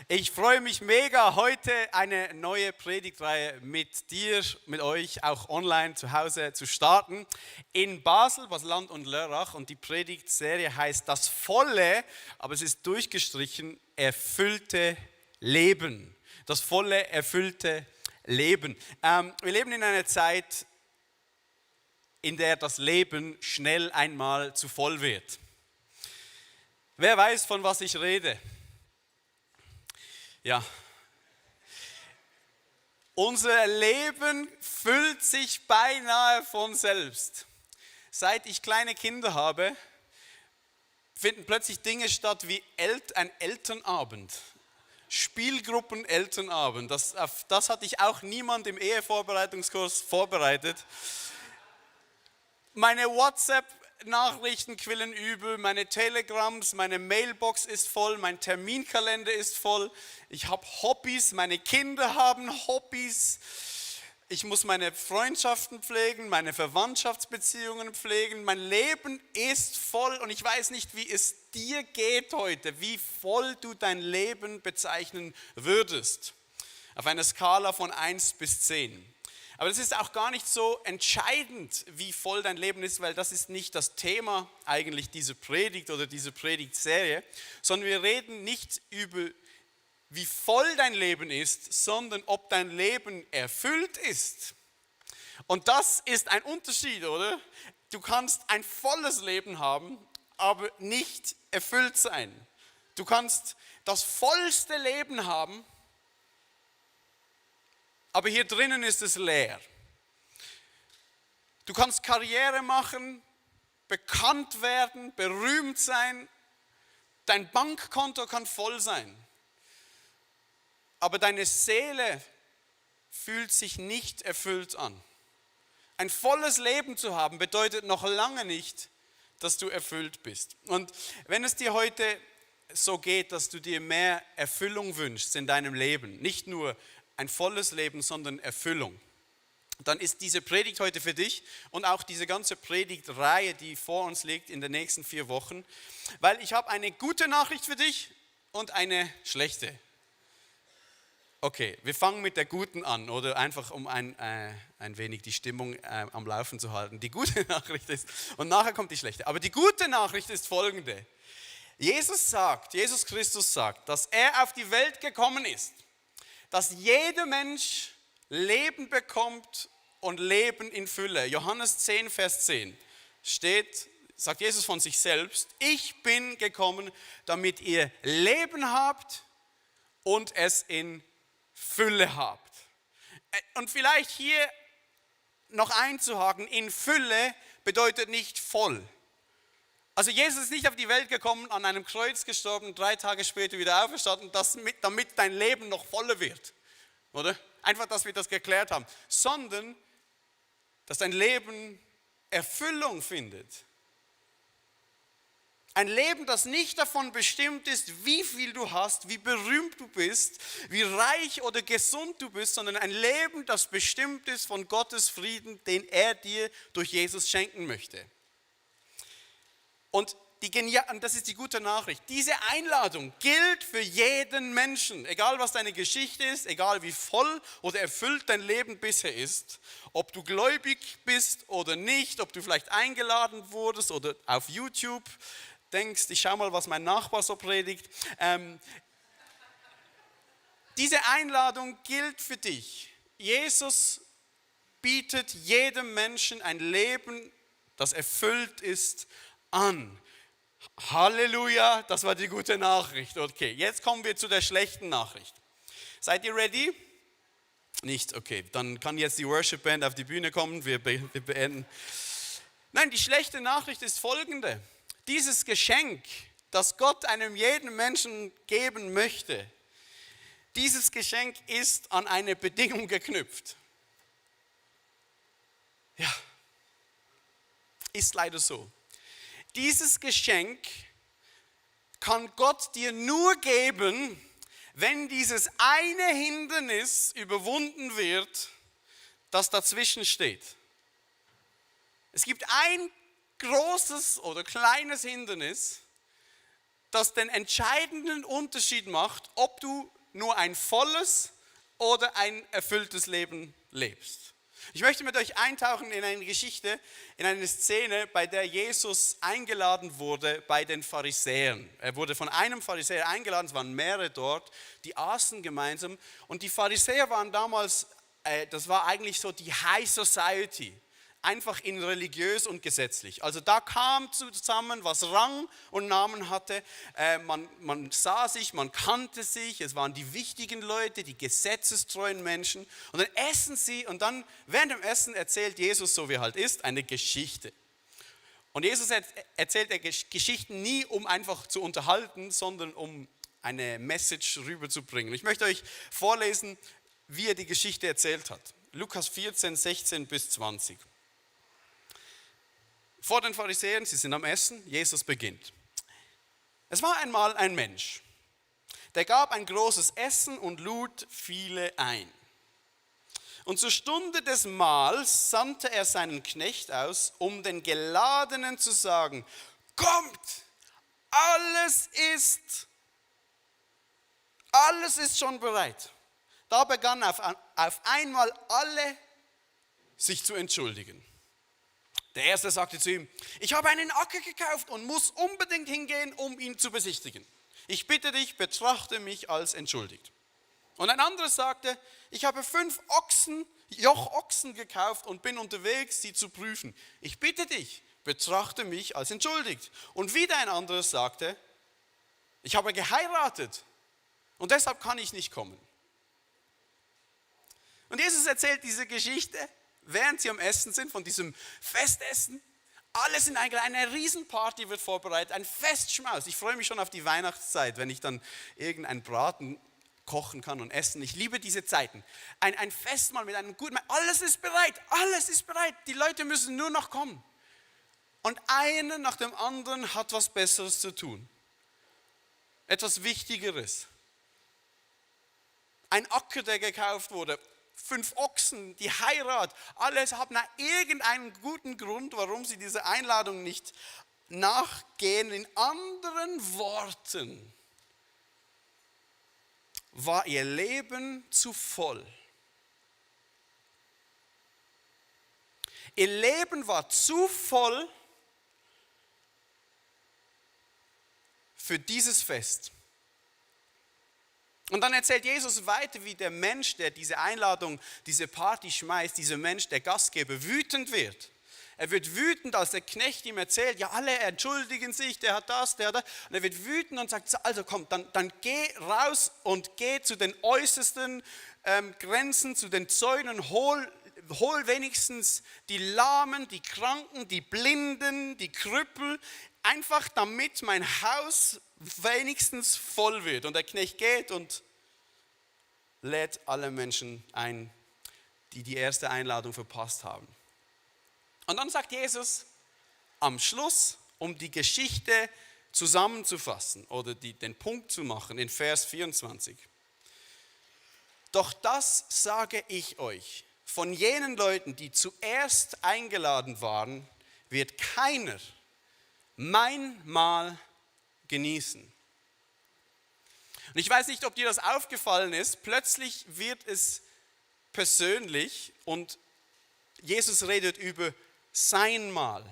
Ich freue mich mega, heute eine neue Predigtreihe mit dir, mit euch, auch online zu Hause zu starten. In Basel, Basel-Land und Lörrach. Und die Predigtserie heißt Das volle, aber es ist durchgestrichen, erfüllte Leben. Das volle, erfüllte Leben. Wir leben in einer Zeit, in der das Leben schnell einmal zu voll wird. Wer weiß, von was ich rede? Ja. Unser Leben füllt sich beinahe von selbst. Seit ich kleine Kinder habe, finden plötzlich Dinge statt wie ein Elternabend. Spielgruppen-Elternabend. Auf das hatte ich auch niemand im Ehevorbereitungskurs vorbereitet. Meine WhatsApp-Nachrichten quillen übel, meine Telegrams, meine Mailbox ist voll, mein Terminkalender ist voll. Ich habe Hobbys, meine Kinder haben Hobbys. Ich muss meine Freundschaften pflegen, meine Verwandtschaftsbeziehungen pflegen. Mein Leben ist voll und ich weiß nicht, wie es dir geht heute, wie voll du dein Leben bezeichnen würdest. Auf einer Skala von 1 bis 10. Aber das ist auch gar nicht so entscheidend, wie voll dein Leben ist, weil das ist nicht das Thema eigentlich dieser Predigt oder dieser Predigtserie, sondern wir reden nicht über, wie voll dein Leben ist, sondern ob dein Leben erfüllt ist. Und das ist ein Unterschied, oder? Du kannst ein volles Leben haben, aber nicht erfüllt sein. Du kannst das vollste Leben haben, aber hier drinnen ist es leer. Du kannst Karriere machen, bekannt werden, berühmt sein, dein Bankkonto kann voll sein. Aber deine Seele fühlt sich nicht erfüllt an. Ein volles Leben zu haben bedeutet noch lange nicht, dass du erfüllt bist. Und wenn es dir heute so geht, dass du dir mehr Erfüllung wünschst in deinem Leben, nicht nur ein volles Leben, sondern Erfüllung, dann ist diese Predigt heute für dich und auch diese ganze Predigtreihe, die vor uns liegt in den nächsten 4 Wochen, weil ich habe eine gute Nachricht für dich und eine schlechte. Okay, wir fangen mit der guten an, oder einfach um ein wenig die Stimmung am Laufen zu halten. Die gute Nachricht ist, und nachher kommt die schlechte, aber die gute Nachricht ist folgende. Jesus Christus sagt, dass er auf die Welt gekommen ist, dass jeder Mensch Leben bekommt und Leben in Fülle. Johannes 10, Vers 10 sagt Jesus von sich selbst, ich bin gekommen, damit ihr Leben habt und es in Fülle habt. Und vielleicht hier noch einzuhaken, in Fülle bedeutet nicht voll. Also Jesus ist nicht auf die Welt gekommen, an einem Kreuz gestorben, 3 Tage später wieder auferstanden, damit dein Leben noch voller wird. Oder? Einfach, dass wir das geklärt haben. Sondern, dass dein Leben Erfüllung findet. Ein Leben, das nicht davon bestimmt ist, wie viel du hast, wie berühmt du bist, wie reich oder gesund du bist, sondern ein Leben, das bestimmt ist von Gottes Frieden, den er dir durch Jesus schenken möchte. Und das ist die gute Nachricht. Diese Einladung gilt für jeden Menschen, egal was deine Geschichte ist, egal wie voll oder erfüllt dein Leben bisher ist, ob du gläubig bist oder nicht, ob du vielleicht eingeladen wurdest oder auf YouTube denkst, ich schau mal, was mein Nachbar so predigt. Diese Einladung gilt für dich. Jesus bietet jedem Menschen ein Leben, das erfüllt ist, an. Halleluja, das war die gute Nachricht. Okay, jetzt kommen wir zu der schlechten Nachricht. Seid ihr ready? Nicht? Okay, dann kann jetzt die Worship Band auf die Bühne kommen, wir beenden. Nein, die schlechte Nachricht ist folgende. Dieses Geschenk, das Gott einem jeden Menschen geben möchte, dieses Geschenk ist an eine Bedingung geknüpft. Ja, ist leider so. Dieses Geschenk kann Gott dir nur geben, wenn dieses eine Hindernis überwunden wird, das dazwischen steht. Es gibt ein großes oder kleines Hindernis, das den entscheidenden Unterschied macht, ob du nur ein volles oder ein erfülltes Leben lebst. Ich möchte mit euch eintauchen in eine Geschichte, in eine Szene, bei der Jesus eingeladen wurde bei den Pharisäern. Er wurde von einem Pharisäer eingeladen, es waren mehrere dort, die aßen gemeinsam. Und die Pharisäer waren damals, das war eigentlich so die High Society, einfach in religiös und gesetzlich. Also da kam zusammen, was Rang und Namen hatte. Man sah sich, man kannte sich, es waren die wichtigen Leute, die gesetzestreuen Menschen. Und dann essen sie und dann während dem Essen erzählt Jesus, so wie er halt ist, eine Geschichte. Und Jesus erzählt Geschichten nie, um einfach zu unterhalten, sondern um eine Message rüberzubringen. Ich möchte euch vorlesen, wie er die Geschichte erzählt hat. Lukas 14, 16 bis 20. Vor den Pharisäern, sie sind am Essen, Jesus beginnt. Es war einmal ein Mensch, der gab ein großes Essen und lud viele ein. Und zur Stunde des Mahls sandte er seinen Knecht aus, um den Geladenen zu sagen, kommt, alles ist schon bereit. Da begannen auf einmal alle sich zu entschuldigen. Der Erste sagte zu ihm, ich habe einen Acker gekauft und muss unbedingt hingehen, um ihn zu besichtigen. Ich bitte dich, betrachte mich als entschuldigt. Und ein anderer sagte, ich habe 5 Jochochsen gekauft und bin unterwegs, sie zu prüfen. Ich bitte dich, betrachte mich als entschuldigt. Und wieder ein anderer sagte, ich habe geheiratet und deshalb kann ich nicht kommen. Und Jesus erzählt diese Geschichte, während sie am Essen sind, von diesem Festessen. Alle sind eingeladen, eine Riesenparty wird vorbereitet, ein Festschmaus. Ich freue mich schon auf die Weihnachtszeit, wenn ich dann irgendeinen Braten kochen kann und essen. Ich liebe diese Zeiten. Ein Festmahl mit einem guten, alles ist bereit. Die Leute müssen nur noch kommen. Und einer nach dem anderen hat was Besseres zu tun. Etwas Wichtigeres. Ein Acker, der gekauft wurde. 5 Ochsen, die Heirat, alles haben irgendeinen guten Grund, warum sie dieser Einladung nicht nachgehen. In anderen Worten war ihr Leben zu voll. Ihr Leben war zu voll für dieses Fest. Und dann erzählt Jesus weiter, wie der Mensch, der diese Einladung, diese Party schmeißt, dieser Mensch, der Gastgeber, wütend wird. Er wird wütend, als der Knecht ihm erzählt, ja alle entschuldigen sich, der hat das, der hat das. Und er wird wütend und sagt, also komm, dann geh raus und geh zu den äußersten Grenzen, zu den Zäunen, hol wenigstens die Lahmen, die Kranken, die Blinden, die Krüppel, einfach damit mein Haus wenigstens voll wird. Und der Knecht geht und lädt alle Menschen ein, die die erste Einladung verpasst haben. Und dann sagt Jesus am Schluss, um die Geschichte zusammenzufassen oder den Punkt zu machen in Vers 24. Doch das sage ich euch, von jenen Leuten, die zuerst eingeladen waren, wird keiner mein Mahl genießen. Und ich weiß nicht, ob dir das aufgefallen ist, plötzlich wird es persönlich und Jesus redet über sein Mahl.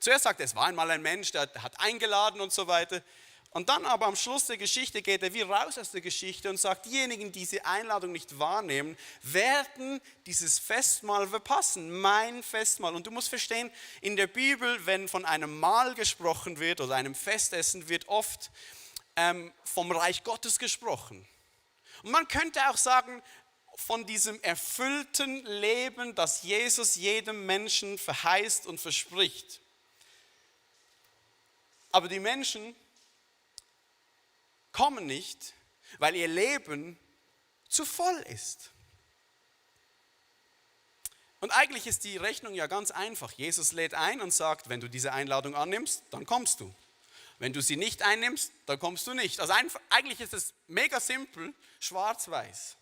Zuerst sagt er, es war einmal ein Mensch, der hat eingeladen und so weiter. Und dann aber am Schluss der Geschichte geht er wie raus aus der Geschichte und sagt, diejenigen, die diese Einladung nicht wahrnehmen, werden dieses Festmahl verpassen, mein Festmahl. Und du musst verstehen, in der Bibel, wenn von einem Mahl gesprochen wird oder einem Festessen, wird oft vom Reich Gottes gesprochen. Und man könnte auch sagen, von diesem erfüllten Leben, das Jesus jedem Menschen verheißt und verspricht. Aber die Menschen kommen nicht, weil ihr Leben zu voll ist. Und eigentlich ist die Rechnung ja ganz einfach. Jesus lädt ein und sagt, wenn du diese Einladung annimmst, dann kommst du. Wenn du sie nicht einnimmst, dann kommst du nicht. Also eigentlich ist es mega simpel, schwarz-weiß.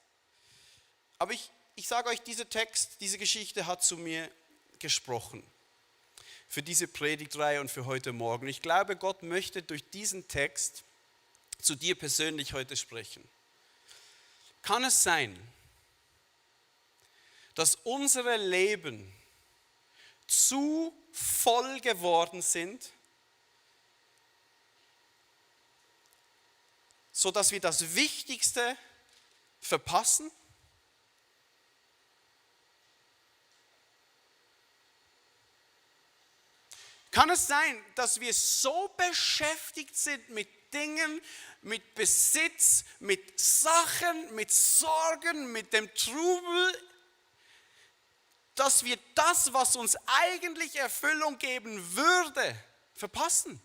Aber ich sage euch, dieser Text, diese Geschichte hat zu mir gesprochen. für diese Predigtreihe und für heute Morgen. Ich glaube, Gott möchte durch diesen Text zu dir persönlich heute sprechen. Kann es sein, dass unsere Leben zu voll geworden sind, sodass wir das Wichtigste verpassen? Kann es sein, dass wir so beschäftigt sind mit Dingen, mit Besitz, mit Sachen, mit Sorgen, mit dem Trubel, dass wir das, was uns eigentlich Erfüllung geben würde, verpassen?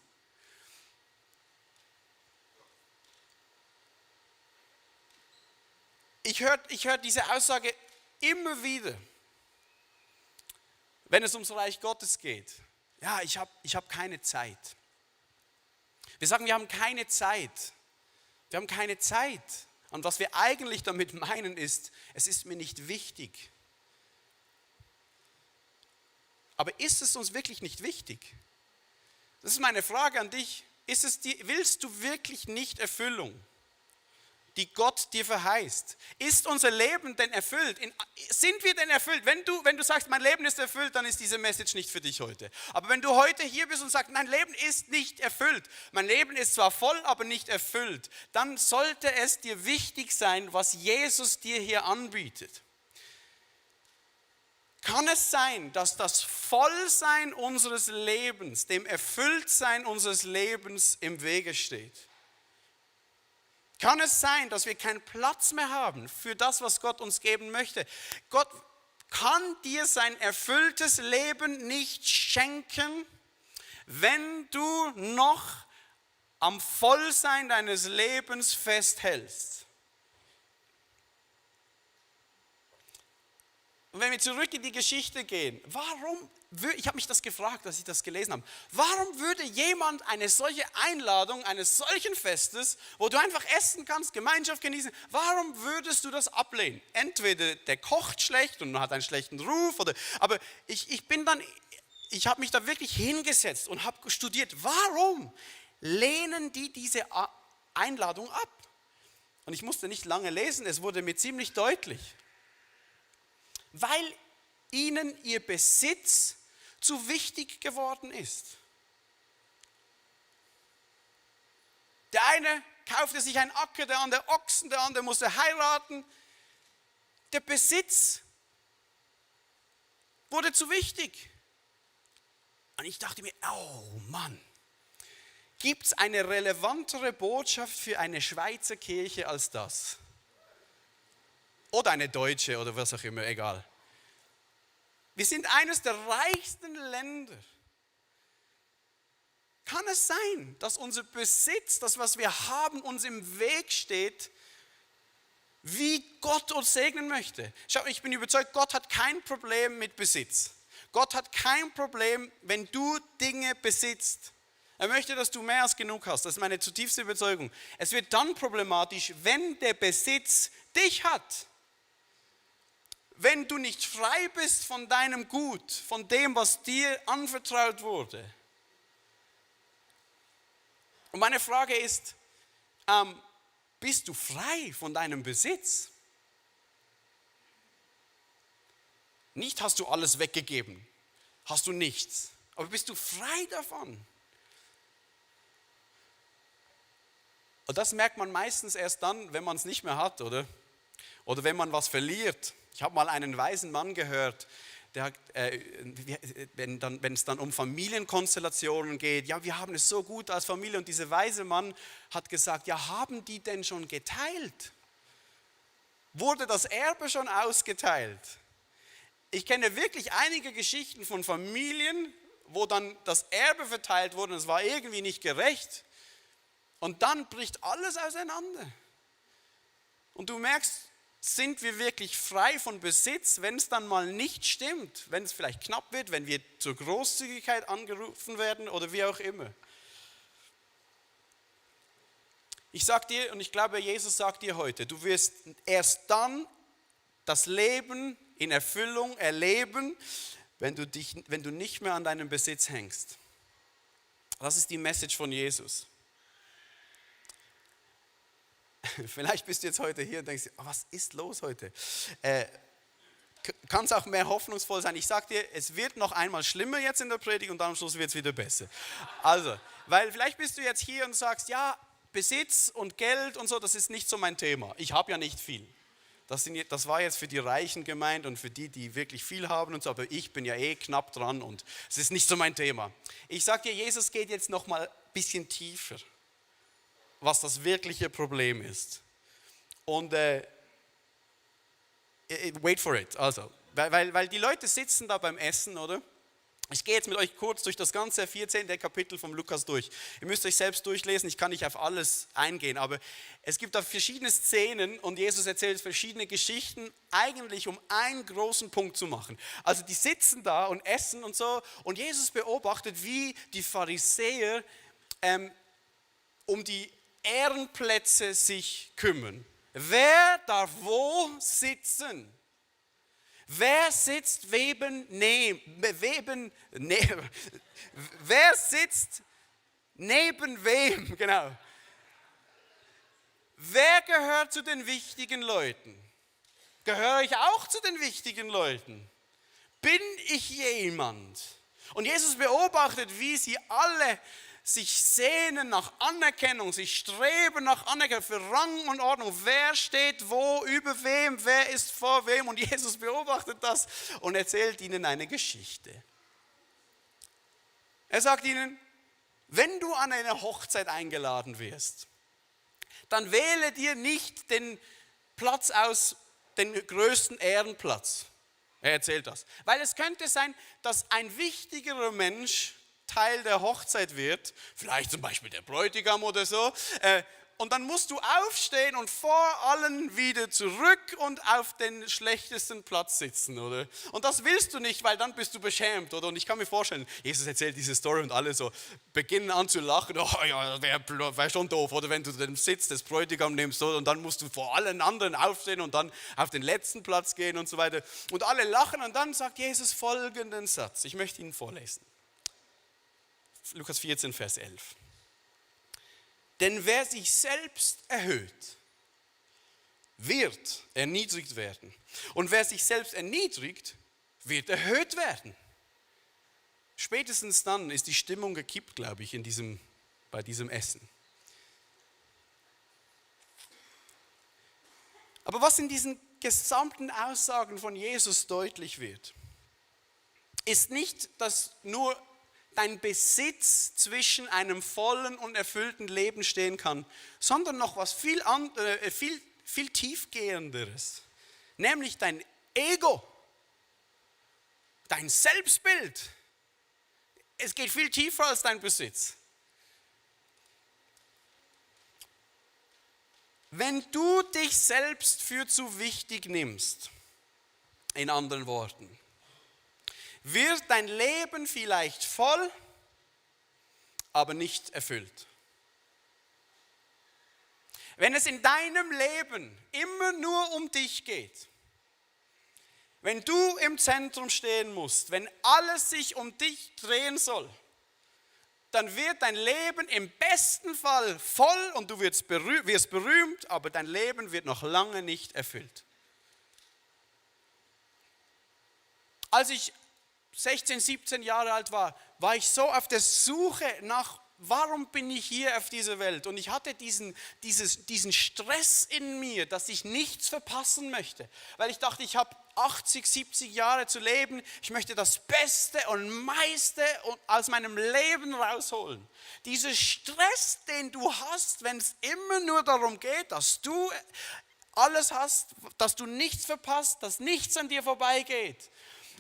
Ich hör diese Aussage immer wieder, wenn es ums Reich Gottes geht. Ja, ich hab keine Zeit. Wir sagen, wir haben keine Zeit. Wir haben keine Zeit. Und was wir eigentlich damit meinen ist, es ist mir nicht wichtig. Aber ist es uns wirklich nicht wichtig? Das ist meine Frage an dich. Willst du wirklich nicht Erfüllung, die Gott dir verheißt? Ist unser Leben denn erfüllt? Sind wir denn erfüllt? Wenn du sagst, mein Leben ist erfüllt, dann ist diese Message nicht für dich heute. Aber wenn du heute hier bist und sagst, mein Leben ist nicht erfüllt, mein Leben ist zwar voll, aber nicht erfüllt, dann sollte es dir wichtig sein, was Jesus dir hier anbietet. Kann es sein, dass das Vollsein unseres Lebens, dem Erfülltsein unseres Lebens im Wege steht? Kann es sein, dass wir keinen Platz mehr haben für das, was Gott uns geben möchte? Gott kann dir sein erfülltes Leben nicht schenken, wenn du noch am Vollsein deines Lebens festhältst. Und wenn wir zurück in die Geschichte gehen, ich habe mich das gefragt, als ich das gelesen habe, warum würde jemand eine solche Einladung eines solchen Festes, wo du einfach essen kannst, Gemeinschaft genießen, warum würdest du das ablehnen? Entweder der kocht schlecht und hat einen schlechten Ruf, aber ich habe mich da wirklich hingesetzt und habe studiert, warum lehnen die diese Einladung ab? Und ich musste nicht lange lesen, es wurde mir ziemlich deutlich. Weil ihnen ihr Besitz zu wichtig geworden ist. Der eine kaufte sich einen Acker, der andere Ochsen, der andere musste heiraten. Der Besitz wurde zu wichtig. Und ich dachte mir, oh Mann, gibt es eine relevantere Botschaft für eine Schweizer Kirche als das? Oder eine deutsche oder was auch immer, egal. Wir sind eines der reichsten Länder. Kann es sein, dass unser Besitz, das, was wir haben, uns im Weg steht, wie Gott uns segnen möchte? Schau, ich bin überzeugt, Gott hat kein Problem mit Besitz. Gott hat kein Problem, wenn du Dinge besitzt. Er möchte, dass du mehr als genug hast. Das ist meine zutiefste Überzeugung. Es wird dann problematisch, wenn der Besitz dich hat. Wenn du nicht frei bist von deinem Gut, von dem, was dir anvertraut wurde. Und meine Frage ist, bist du frei von deinem Besitz? Nicht hast du alles weggegeben, hast du nichts, aber bist du frei davon? Und das merkt man meistens erst dann, wenn man es nicht mehr hat, oder? Oder wenn man was verliert. Ich habe mal einen weisen Mann gehört, der hat, wenn es dann um Familienkonstellationen geht, ja, wir haben es so gut als Familie. Und dieser weise Mann hat gesagt, ja, haben die denn schon geteilt? Wurde das Erbe schon ausgeteilt? Ich kenne wirklich einige Geschichten von Familien, wo dann das Erbe verteilt wurde und es war irgendwie nicht gerecht. Und dann bricht alles auseinander. Und du merkst, sind wir wirklich frei von Besitz, wenn es dann mal nicht stimmt, wenn es vielleicht knapp wird, wenn wir zur Großzügigkeit angerufen werden oder wie auch immer. Ich sage dir und ich glaube, Jesus sagt dir heute, du wirst erst dann das Leben in Erfüllung erleben, wenn du nicht mehr an deinem Besitz hängst. Das ist die Message von Jesus. Vielleicht bist du jetzt heute hier und denkst, oh, was ist los heute? Kann es auch mehr hoffnungsvoll sein. Ich sage dir, es wird noch einmal schlimmer jetzt in der Predigt und dann am Schluss wird es wieder besser. Also, weil vielleicht bist du jetzt hier und sagst, ja, Besitz und Geld und so, das ist nicht so mein Thema. Ich habe ja nicht viel. Das war jetzt für die Reichen gemeint und für die, die wirklich viel haben und so, aber ich bin ja eh knapp dran und es ist nicht so mein Thema. Ich sage dir, Jesus geht jetzt noch mal ein bisschen tiefer, was das wirkliche Problem ist. Und wait for it, also, weil die Leute sitzen da beim Essen, oder? Ich gehe jetzt mit euch kurz durch das ganze 14. Kapitel vom Lukas durch. Ihr müsst euch selbst durchlesen, ich kann nicht auf alles eingehen, aber es gibt da verschiedene Szenen und Jesus erzählt verschiedene Geschichten, eigentlich um einen großen Punkt zu machen. Also die sitzen da und essen und so und Jesus beobachtet, wie die Pharisäer um die Ehrenplätze sich kümmern. Wer darf wo sitzen? Wer sitzt wer sitzt neben wem? Genau. Wer gehört zu den wichtigen Leuten? Gehöre ich auch zu den wichtigen Leuten? Bin ich jemand? Und Jesus beobachtet, wie sie alle sich sehnen nach Anerkennung, sich streben nach Anerkennung für Rang und Ordnung. Wer steht wo, über wem, wer ist vor wem? Und Jesus beobachtet das und erzählt ihnen eine Geschichte. Er sagt ihnen, wenn du an eine Hochzeit eingeladen wirst, dann wähle dir nicht den Platz aus, den größten Ehrenplatz. Er erzählt das. Weil es könnte sein, dass ein wichtigerer Mensch Teil der Hochzeit wird, vielleicht zum Beispiel der Bräutigam oder so, und dann musst du aufstehen und vor allen wieder zurück und auf den schlechtesten Platz sitzen, oder? Und das willst du nicht, weil dann bist du beschämt, oder? Und ich kann mir vorstellen, Jesus erzählt diese Story und alle so beginnen an zu lachen, oh ja, wäre schon doof, oder wenn du den Sitz des Bräutigams nimmst, oder? Und dann musst du vor allen anderen aufstehen und dann auf den letzten Platz gehen und so weiter. Und alle lachen und dann sagt Jesus folgenden Satz, ich möchte ihn vorlesen. Lukas 14, Vers 11. Denn wer sich selbst erhöht, wird erniedrigt werden. Und wer sich selbst erniedrigt, wird erhöht werden. Spätestens dann ist die Stimmung gekippt, glaube ich, bei diesem Essen. Aber was in diesen gesamten Aussagen von Jesus deutlich wird, ist nicht, dass nur dein Besitz zwischen einem vollen und erfüllten Leben stehen kann, sondern noch was viel tiefgehenderes, nämlich dein Ego, dein Selbstbild. Es geht viel tiefer als dein Besitz. Wenn du dich selbst für zu wichtig nimmst, in anderen Worten, wird dein Leben vielleicht voll, aber nicht erfüllt. Wenn es in deinem Leben immer nur um dich geht, wenn du im Zentrum stehen musst, wenn alles sich um dich drehen soll, dann wird dein Leben im besten Fall voll und du wirst berühmt, aber dein Leben wird noch lange nicht erfüllt. Als ich 16, 17 Jahre alt war ich so auf der Suche nach, warum bin ich hier auf dieser Welt? Und ich hatte diesen Stress in mir, dass ich nichts verpassen möchte. Weil ich dachte, ich habe 80, 70 Jahre zu leben. Ich möchte das Beste und meiste aus meinem Leben rausholen. Dieser Stress, den du hast, wenn es immer nur darum geht, dass du alles hast, dass du nichts verpasst, dass nichts an dir vorbeigeht.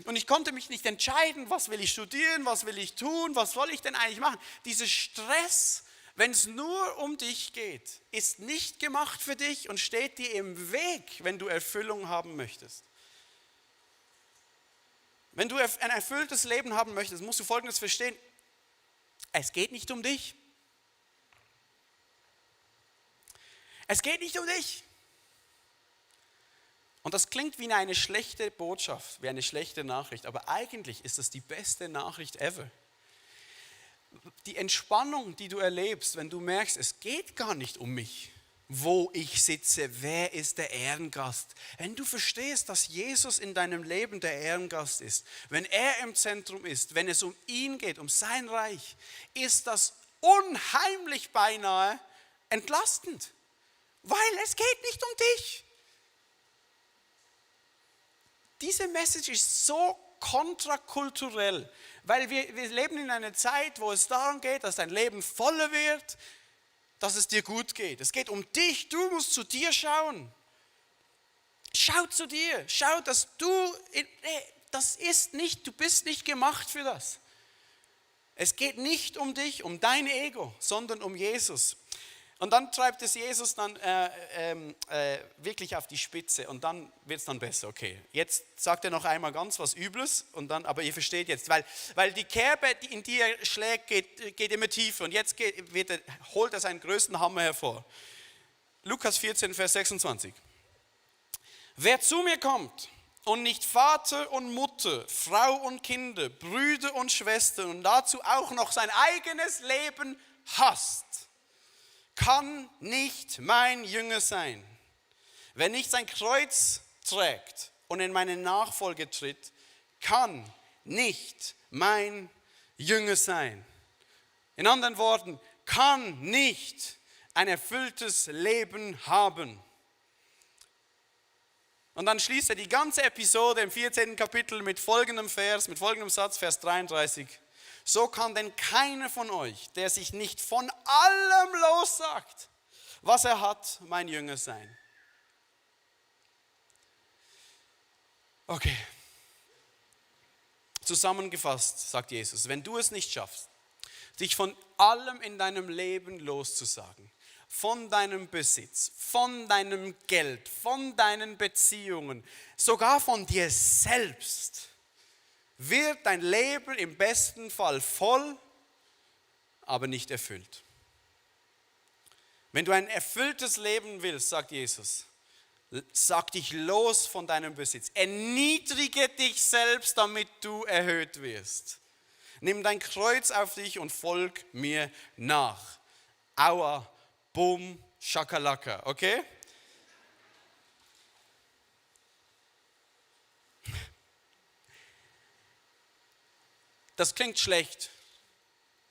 Und ich konnte mich nicht entscheiden, was will ich studieren, was will ich tun, was soll ich denn eigentlich machen. Dieser Stress, wenn es nur um dich geht, ist nicht gemacht für dich und steht dir im Weg, wenn du Erfüllung haben möchtest. Wenn du ein erfülltes Leben haben möchtest, musst du Folgendes verstehen. Es geht nicht um dich. Es geht nicht um dich. Und das klingt wie eine schlechte Botschaft, wie eine schlechte Nachricht, aber eigentlich ist das die beste Nachricht ever. Die Entspannung, die du erlebst, wenn du merkst, es geht gar nicht um mich, wo ich sitze, wer ist der Ehrengast. Wenn du verstehst, dass Jesus in deinem Leben der Ehrengast ist, wenn er im Zentrum ist, wenn es um ihn geht, um sein Reich, ist das unheimlich beinahe entlastend, weil es geht nicht um dich. Diese Message ist so kontrakulturell, weil wir leben in einer Zeit, wo es darum geht, dass dein Leben voller wird, dass es dir gut geht. Es geht um dich, du musst zu dir schauen. Schau zu dir, schau, dass du bist nicht gemacht für das. Es geht nicht um dich, um dein Ego, sondern um Jesus. Und dann treibt es Jesus dann wirklich auf die Spitze und dann wird es dann besser. Okay, jetzt sagt er noch einmal ganz was Übles, und dann, aber ihr versteht jetzt, weil die Kerbe, in die er schlägt, geht immer tiefer und jetzt holt er seinen größten Hammer hervor. Lukas 14, Vers 26. Wer zu mir kommt und nicht Vater und Mutter, Frau und Kinder, Brüder und Schwestern und dazu auch noch sein eigenes Leben hasst, kann nicht mein Jünger sein. Wer nicht sein Kreuz trägt und in meine Nachfolge tritt, kann nicht mein Jünger sein. In anderen Worten, kann nicht ein erfülltes Leben haben. Und dann schließt er die ganze Episode im 14. Kapitel mit folgendem Satz, Vers 33. So kann denn keiner von euch, der sich nicht von allem lossagt, was er hat, mein Jünger sein. Okay. Zusammengefasst, sagt Jesus, wenn du es nicht schaffst, dich von allem in deinem Leben loszusagen, von deinem Besitz, von deinem Geld, von deinen Beziehungen, sogar von dir selbst, wird dein Leben im besten Fall voll, aber nicht erfüllt. Wenn du ein erfülltes Leben willst, sagt Jesus, sag dich los von deinem Besitz. Erniedrige dich selbst, damit du erhöht wirst. Nimm dein Kreuz auf dich und folg mir nach. Aua, bum, shakalaka, okay? Das klingt schlecht.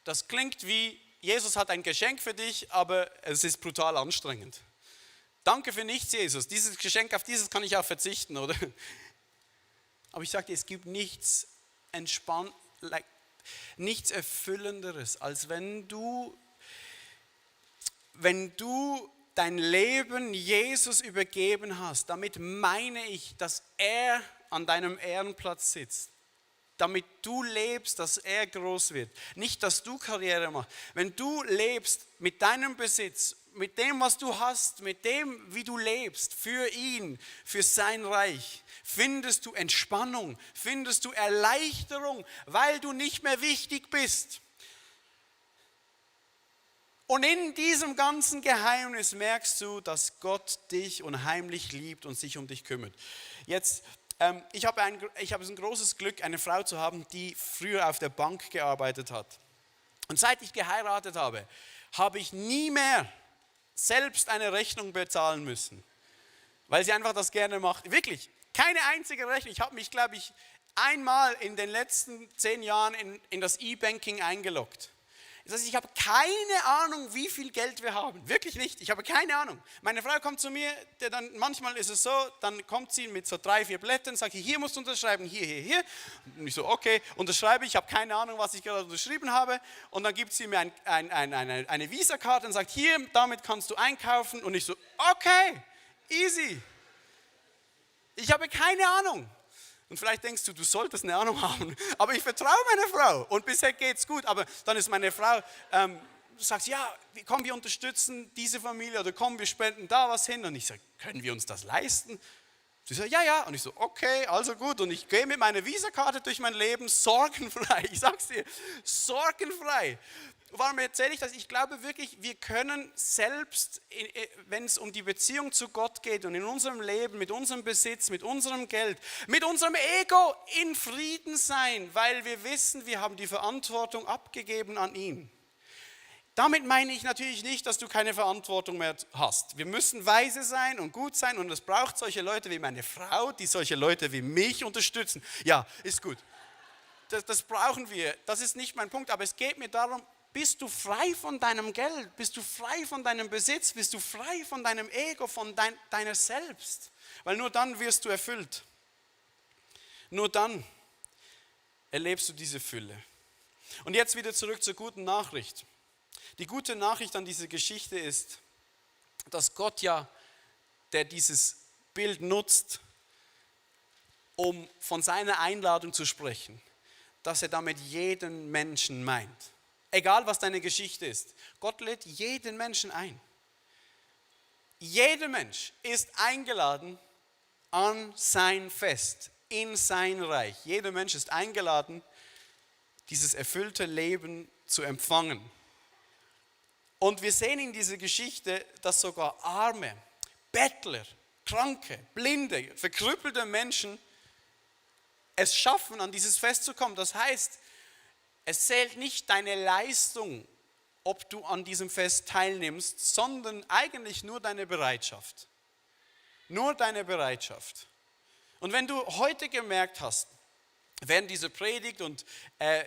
Das klingt wie, Jesus hat ein Geschenk für dich, aber es ist brutal anstrengend. Danke für nichts, Jesus. Dieses Geschenk, auf dieses kann ich auch verzichten, oder? Aber ich sage dir, es gibt nichts nichts Erfüllenderes, als wenn du dein Leben Jesus übergeben hast. Damit meine ich, dass er an deinem Ehrenplatz sitzt. Damit du lebst, dass er groß wird. Nicht, dass du Karriere machst. Wenn du lebst mit deinem Besitz, mit dem, was du hast, mit dem, wie du lebst, für ihn, für sein Reich, findest du Entspannung, findest du Erleichterung, weil du nicht mehr wichtig bist. Und in diesem ganzen Geheimnis merkst du, dass Gott dich unheimlich liebt und sich um dich kümmert. Jetzt, ich habe ein großes Glück, eine Frau zu haben, die früher auf der Bank gearbeitet hat. Und seit ich geheiratet habe, habe ich nie mehr selbst eine Rechnung bezahlen müssen, weil sie einfach das gerne macht. Wirklich, keine einzige Rechnung. Ich habe mich, glaube ich, einmal in den letzten 10 Jahren in das E-Banking eingeloggt. Das heißt, ich habe keine Ahnung, wie viel Geld wir haben. Wirklich nicht. Ich habe keine Ahnung. Meine Frau kommt zu mir, manchmal ist es so, dann kommt sie mit so 3, 4 Blättern, sagt, hier musst du unterschreiben, hier. Und ich so, okay, unterschreibe ich habe keine Ahnung, was ich gerade unterschrieben habe. Und dann gibt sie mir eine Visa-Karte und sagt, hier, damit kannst du einkaufen. Und ich so, okay, easy. Ich habe keine Ahnung. Und vielleicht denkst du, du solltest eine Ahnung haben. Aber ich vertraue meiner Frau und bisher geht es gut. Aber dann ist meine Frau, sagt, ja, komm, wir unterstützen diese Familie oder komm, wir spenden da was hin. Und ich sage, können wir uns das leisten? Sie sagt, ja, ja. Und ich so, okay, also gut. Und ich gehe mit meiner Visakarte durch mein Leben sorgenfrei. Ich sag's dir, sorgenfrei. Warum erzähle ich das? Ich glaube wirklich, wir können selbst, wenn es um die Beziehung zu Gott geht und in unserem Leben, mit unserem Besitz, mit unserem Geld, mit unserem Ego in Frieden sein, weil wir wissen, wir haben die Verantwortung abgegeben an ihn. Damit meine ich natürlich nicht, dass du keine Verantwortung mehr hast. Wir müssen weise sein und gut sein und es braucht solche Leute wie meine Frau, die solche Leute wie mich unterstützen. Ja, ist gut. Das brauchen wir. Das ist nicht mein Punkt, aber es geht mir darum, bist du frei von deinem Geld? Bist du frei von deinem Besitz? Bist du frei von deinem Ego, von deiner Selbst? Weil nur dann wirst du erfüllt. Nur dann erlebst du diese Fülle. Und jetzt wieder zurück zur guten Nachricht. Die gute Nachricht an dieser Geschichte ist, dass Gott ja, der dieses Bild nutzt, um von seiner Einladung zu sprechen, dass er damit jeden Menschen meint. Egal, was deine Geschichte ist. Gott lädt jeden Menschen ein. Jeder Mensch ist eingeladen an sein Fest, in sein Reich. Jeder Mensch ist eingeladen, dieses erfüllte Leben zu empfangen. Und wir sehen in dieser Geschichte, dass sogar arme, Bettler, Kranke, Blinde, verkrüppelte Menschen es schaffen, an dieses Fest zu kommen. Das heißt, es zählt nicht deine Leistung, ob du an diesem Fest teilnimmst, sondern eigentlich nur deine Bereitschaft. Nur deine Bereitschaft. Und wenn du heute gemerkt hast, während dieser Predigt und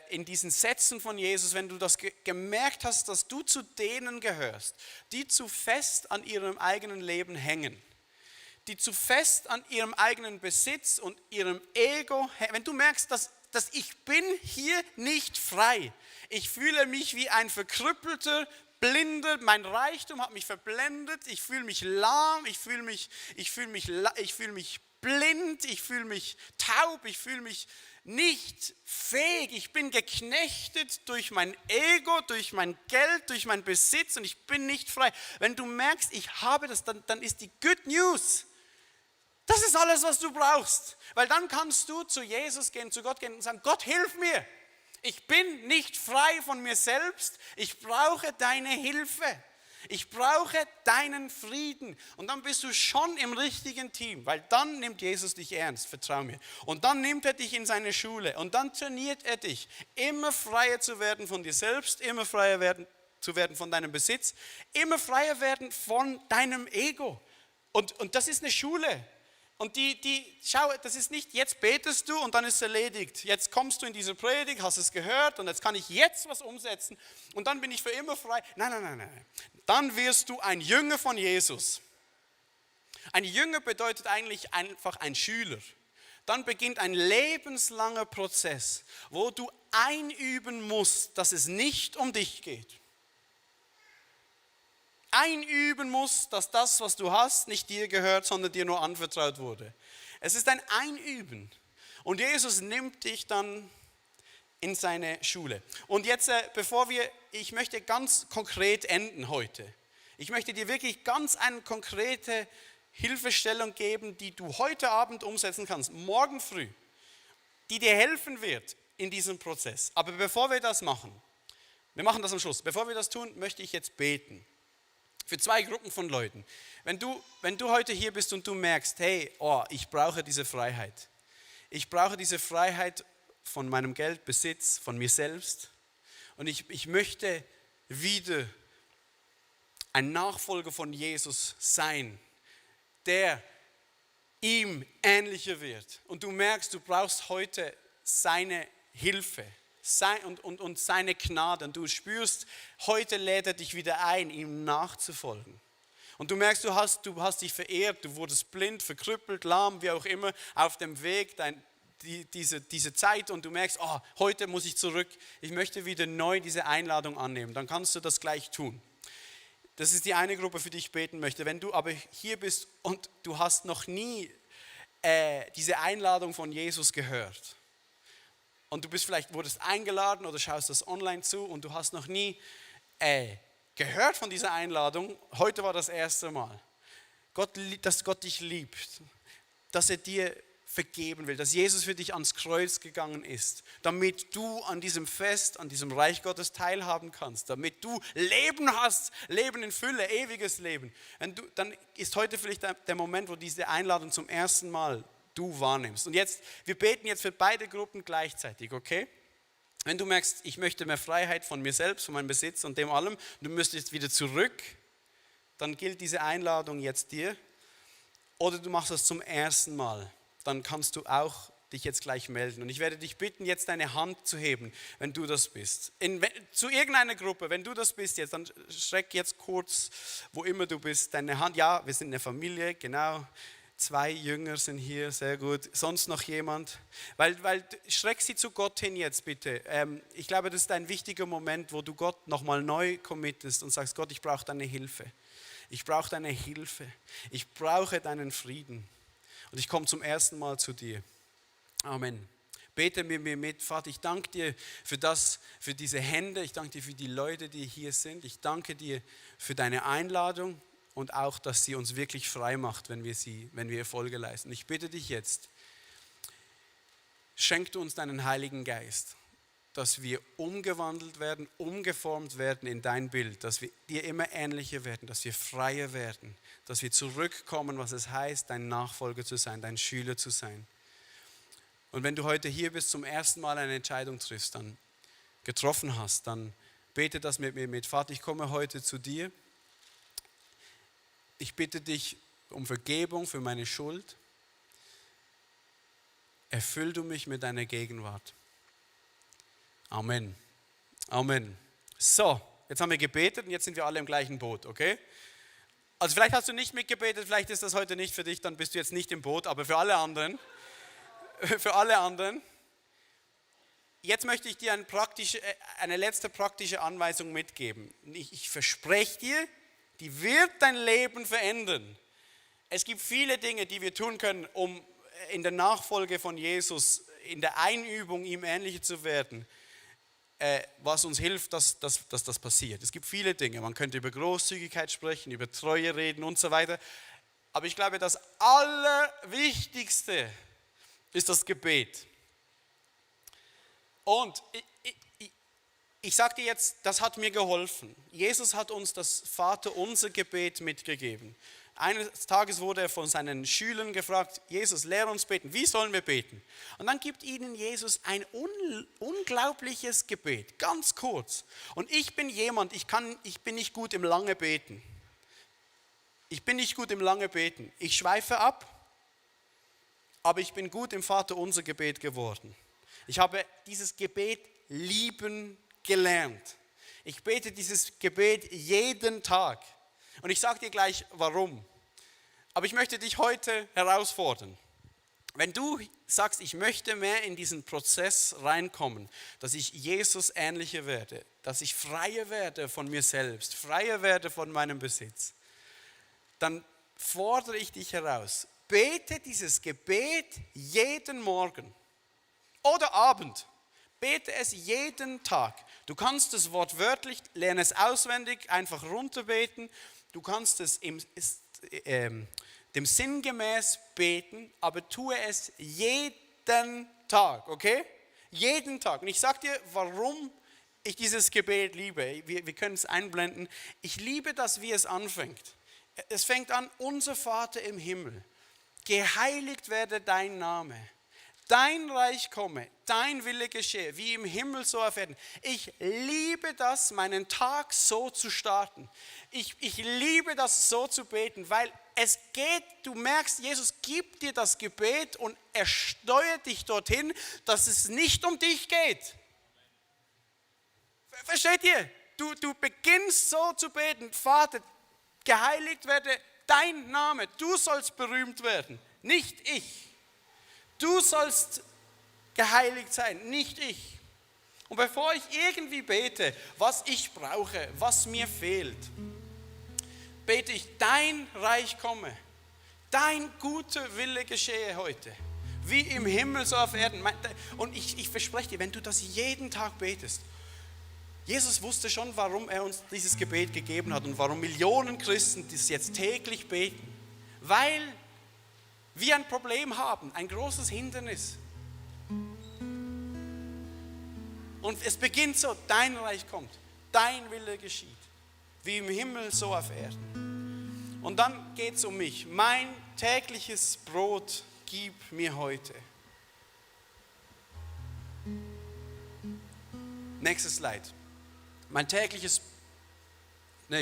in diesen Sätzen von Jesus, wenn du das gemerkt hast, dass du zu denen gehörst, die zu fest an ihrem eigenen Leben hängen, die zu fest an ihrem eigenen Besitz und ihrem Ego hängen, wenn du merkst, dass ich bin hier nicht frei. Ich fühle mich wie ein verkrüppelter, blinder, mein Reichtum hat mich verblendet, ich fühle mich lahm, ich fühle mich blind, ich fühle mich taub, ich fühle mich nicht fähig, ich bin geknechtet durch mein Ego, durch mein Geld, durch meinen Besitz und ich bin nicht frei. Wenn du merkst, ich habe das, dann ist die Good News. Das ist alles, was du brauchst. Weil dann kannst du zu Jesus gehen, zu Gott gehen und sagen, Gott, hilf mir. Ich bin nicht frei von mir selbst. Ich brauche deine Hilfe. Ich brauche deinen Frieden. Und dann bist du schon im richtigen Team, weil dann nimmt Jesus dich ernst, vertrau mir. Und dann nimmt er dich in seine Schule und dann trainiert er dich, immer freier zu werden von dir selbst, immer freier zu werden von deinem Besitz, immer freier werden von deinem Ego. Und das ist eine Schule. Und schau, das ist nicht, jetzt betest du und dann ist es erledigt. Jetzt kommst du in diese Predigt, hast es gehört und jetzt kann ich jetzt was umsetzen und dann bin ich für immer frei. Nein. Dann wirst du ein Jünger von Jesus. Ein Jünger bedeutet eigentlich einfach ein Schüler. Dann beginnt ein lebenslanger Prozess, wo du einüben musst, dass es nicht um dich geht. Einüben musst, dass das, was du hast, nicht dir gehört, sondern dir nur anvertraut wurde. Es ist ein Einüben. Und Jesus nimmt dich dann in seine Schule. Und jetzt, ich möchte ganz konkret enden heute. Ich möchte dir wirklich ganz eine konkrete Hilfestellung geben, die du heute Abend umsetzen kannst, morgen früh, die dir helfen wird in diesem Prozess. Aber bevor wir das machen, wir machen das am Schluss, bevor wir das tun, möchte ich jetzt beten. Für zwei Gruppen von Leuten. Wenn du heute hier bist und du merkst, hey, ich brauche diese Freiheit. Ich brauche diese Freiheit von meinem Geld, Besitz, von mir selbst. Und ich möchte wieder ein Nachfolger von Jesus sein, der ihm ähnlicher wird. Und du merkst, du brauchst heute seine Hilfe. Und seine Gnade. Und du spürst, heute lädt er dich wieder ein, ihm nachzufolgen. Und du merkst, du hast dich verehrt, du wurdest blind, verkrüppelt, lahm, wie auch immer, auf dem Weg, diese Zeit. Und du merkst, heute muss ich zurück, ich möchte wieder neu diese Einladung annehmen. Dann kannst du das gleich tun. Das ist die eine Gruppe, für die ich beten möchte. Wenn du aber hier bist und du hast noch nie diese Einladung von Jesus gehört, und du wurdest eingeladen oder schaust das online zu und du hast noch nie gehört von dieser Einladung. Heute war das erste Mal. Dass Gott dich liebt. dass er dir vergeben will, dass Jesus für dich ans Kreuz gegangen ist, damit du an diesem Fest, an diesem Reich Gottes teilhaben kannst, damit du Leben hast, Leben in Fülle, ewiges Leben. Dann ist heute vielleicht der Moment, wo diese Einladung zum ersten Mal du wahrnimmst. Und jetzt, wir beten jetzt für beide Gruppen gleichzeitig, okay? Wenn du merkst, ich möchte mehr Freiheit von mir selbst, von meinem Besitz und dem allem, du müsstest wieder zurück, dann gilt diese Einladung jetzt dir. Oder du machst das zum ersten Mal, dann kannst du auch dich jetzt gleich melden. Und ich werde dich bitten, jetzt deine Hand zu heben, wenn du das bist. Zu irgendeiner Gruppe, wenn du das bist jetzt, dann streck jetzt kurz, wo immer du bist, deine Hand. Ja, wir sind eine Familie, genau. 2 Jünger sind hier, sehr gut. Sonst noch jemand? Weil streck sie zu Gott hin jetzt bitte. Ich glaube, das ist ein wichtiger Moment, wo du Gott nochmal neu committest und sagst, Gott, ich brauche deine Hilfe. Ich brauche deine Hilfe. Ich brauche deinen Frieden. Und ich komme zum ersten Mal zu dir. Amen. Bete mit mir mit. Vater, ich danke dir für diese Hände. Ich danke dir für die Leute, die hier sind. Ich danke dir für deine Einladung und auch, dass sie uns wirklich frei macht, wenn wir ihr Folge leisten. Ich bitte dich jetzt, schenk du uns deinen Heiligen Geist, dass wir umgewandelt werden, umgeformt werden in dein Bild, dass wir dir immer ähnlicher werden, dass wir freier werden, dass wir zurückkommen, was es heißt, dein Nachfolger zu sein, dein Schüler zu sein. Und wenn du heute hier bist, zum ersten Mal eine Entscheidung triffst, dann getroffen hast, dann bete das mit mir mit. Vater, ich komme heute zu dir. Ich bitte dich um Vergebung für meine Schuld. Erfüll du mich mit deiner Gegenwart. Amen. Amen. So, jetzt haben wir gebetet und jetzt sind wir alle im gleichen Boot, okay? Also vielleicht hast du nicht mitgebetet, vielleicht ist das heute nicht für dich, dann bist du jetzt nicht im Boot, aber für alle anderen, jetzt möchte ich dir eine letzte praktische Anweisung mitgeben. Ich verspreche dir, die wird dein Leben verändern. Es gibt viele Dinge, die wir tun können, um in der Nachfolge von Jesus, in der Einübung, ihm ähnlicher zu werden, was uns hilft, dass das passiert. Es gibt viele Dinge. Man könnte über Großzügigkeit sprechen, über Treue reden und so weiter. Aber ich glaube, das Allerwichtigste ist das Gebet. Und ich sage dir jetzt, das hat mir geholfen. Jesus hat uns das Vaterunser Gebet mitgegeben. Eines Tages wurde er von seinen Schülern gefragt, Jesus, lehre uns beten. Wie sollen wir beten? Und dann gibt ihnen Jesus ein unglaubliches Gebet, ganz kurz. Und ich bin jemand, ich bin nicht gut im lange Beten. Ich bin nicht gut im lange Beten. Ich schweife ab, aber ich bin gut im Vaterunser Gebet geworden. Ich habe dieses Gebet lieben gelernt. Ich bete dieses Gebet jeden Tag. Und ich sage dir gleich, warum. Aber ich möchte dich heute herausfordern. Wenn du sagst, ich möchte mehr in diesen Prozess reinkommen, dass ich Jesus ähnlicher werde, dass ich freier werde von mir selbst, freier werde von meinem Besitz, dann fordere ich dich heraus. Bete dieses Gebet jeden Morgen oder Abend. Bete es jeden Tag. Du kannst es wortwörtlich, lerne es auswendig, einfach runterbeten. Du kannst es dem Sinn gemäß beten, aber tue es jeden Tag, okay? Jeden Tag. Und ich sage dir, warum ich dieses Gebet liebe. Wir können es einblenden. Ich liebe das, wie es anfängt. Es fängt an, unser Vater im Himmel, geheiligt werde dein Name. Dein Reich komme, dein Wille geschehe, wie im Himmel so auf Erden. Ich liebe das, meinen Tag so zu starten. Ich liebe das, so zu beten, weil es geht, du merkst, Jesus gibt dir das Gebet und er steuert dich dorthin, dass es nicht um dich geht. Versteht ihr? Du beginnst so zu beten, Vater, geheiligt werde dein Name. Du sollst berühmt werden, nicht ich. Du sollst geheiligt sein, nicht ich. Und bevor ich irgendwie bete, was ich brauche, was mir fehlt, bete ich, dein Reich komme, dein guter Wille geschehe heute, wie im Himmel so auf Erden. Und ich verspreche dir, wenn du das jeden Tag betest, Jesus wusste schon, warum er uns dieses Gebet gegeben hat und warum Millionen Christen das jetzt täglich beten, weil wie ein Problem haben, ein großes Hindernis. Und es beginnt so, dein Reich kommt, dein Wille geschieht, wie im Himmel, so auf Erden. Und dann geht es um mich. Mein tägliches Brot gib mir heute. Nächstes Slide.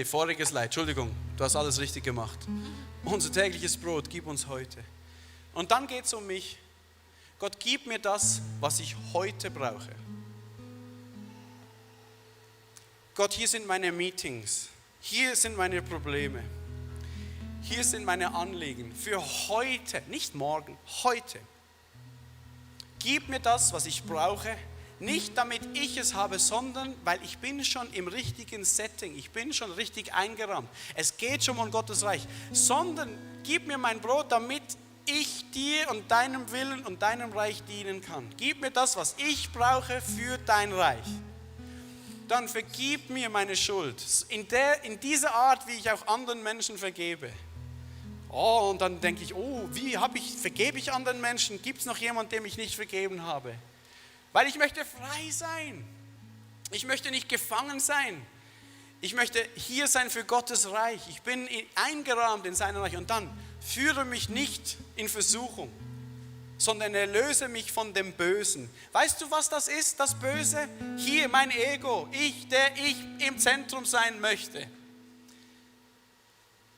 Voriges Slide, Entschuldigung, du hast alles richtig gemacht. Unser tägliches Brot gib uns heute. Und dann geht es um mich. Gott, gib mir das, was ich heute brauche. Gott, hier sind meine Meetings, hier sind meine Probleme, hier sind meine Anliegen für heute, nicht morgen, heute. Gib mir das, was ich brauche, nicht damit ich es habe, sondern weil ich bin schon im richtigen Setting, ich bin schon richtig eingerahmt. Es geht schon um Gottes Reich, sondern gib mir mein Brot, damit ich dir und deinem Willen und deinem Reich dienen kann. Gib mir das, was ich brauche für dein Reich. Dann vergib mir meine Schuld. In dieser Art, wie ich auch anderen Menschen vergebe. Oh, und dann denke ich, vergebe ich anderen Menschen? Gibt es noch jemanden, dem ich nicht vergeben habe? Weil ich möchte frei sein. Ich möchte nicht gefangen sein. Ich möchte hier sein für Gottes Reich. Ich bin eingerahmt in sein Reich. Und dann führe mich nicht in Versuchung, sondern erlöse mich von dem Bösen. Weißt du, was das ist, das Böse? Hier mein Ego, der ich im Zentrum sein möchte.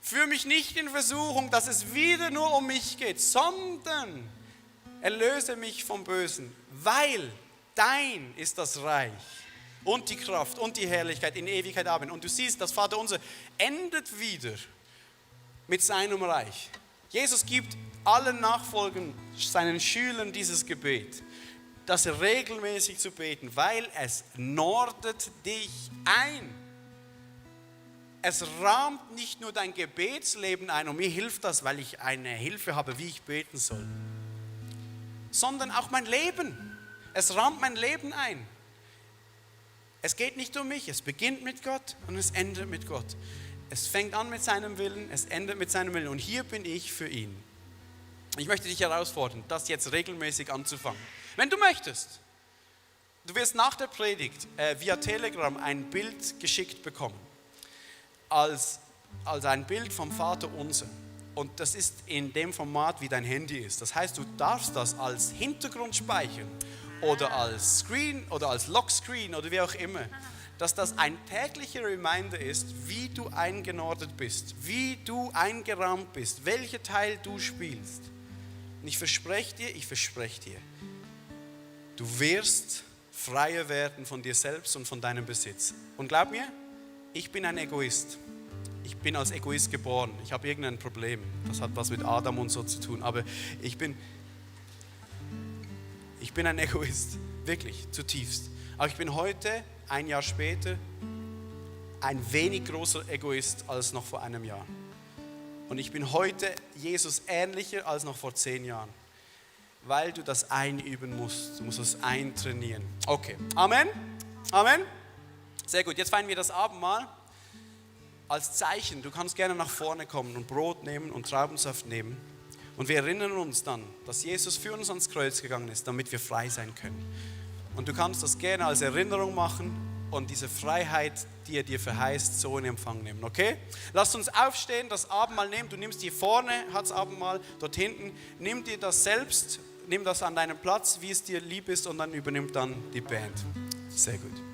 Führe mich nicht in Versuchung, dass es wieder nur um mich geht, sondern erlöse mich vom Bösen, weil dein ist das Reich und die Kraft und die Herrlichkeit in Ewigkeit. Amen. Und du siehst, das Vaterunser endet wieder mit seinem Reich. Jesus gibt allen Nachfolgern, seinen Schülern dieses Gebet, das regelmäßig zu beten, weil es nordet dich ein. Es rahmt nicht nur dein Gebetsleben ein, und mir hilft das, weil ich eine Hilfe habe, wie ich beten soll, sondern auch mein Leben. Es rahmt mein Leben ein. Es geht nicht um mich, es beginnt mit Gott und es endet mit Gott. Es fängt an mit seinem Willen, es endet mit seinem Willen und hier bin ich für ihn. Ich möchte dich herausfordern, das jetzt regelmäßig anzufangen. Wenn du möchtest, du wirst nach der Predigt via Telegram ein Bild geschickt bekommen, als ein Bild vom Vater Unser. Und das ist in dem Format, wie dein Handy ist. Das heißt, du darfst das als Hintergrund speichern oder als Screen oder als Lockscreen oder wie auch immer. Dass das ein täglicher Reminder ist, wie du eingenordet bist, wie du eingerahmt bist, welcher Teil du spielst. Und ich verspreche dir, du wirst freier werden von dir selbst und von deinem Besitz. Und glaub mir, ich bin ein Egoist. Ich bin als Egoist geboren. Ich habe irgendein Problem. Das hat was mit Adam und so zu tun. Aber ich bin ein Egoist. Wirklich, zutiefst. Aber ich bin heute, ein Jahr später, ein wenig großer Egoist als noch vor einem Jahr. Und ich bin heute Jesus ähnlicher als noch vor 10 Jahren. Weil du das einüben musst. Du musst es eintrainieren. Okay. Amen. Amen. Sehr gut. Jetzt feiern wir das Abendmahl als Zeichen. Du kannst gerne nach vorne kommen und Brot nehmen und Traubensaft nehmen. Und wir erinnern uns dann, dass Jesus für uns ans Kreuz gegangen ist, damit wir frei sein können. Und du kannst das gerne als Erinnerung machen und diese Freiheit, die er dir verheißt, so in Empfang nehmen. Okay? Lasst uns aufstehen, das Abendmahl nehmen. Du nimmst hier vorne, hat das Abendmahl, dort hinten. Nimm dir das selbst, nimm das an deinen Platz, wie es dir lieb ist, und dann übernimmt dann die Band. Sehr gut.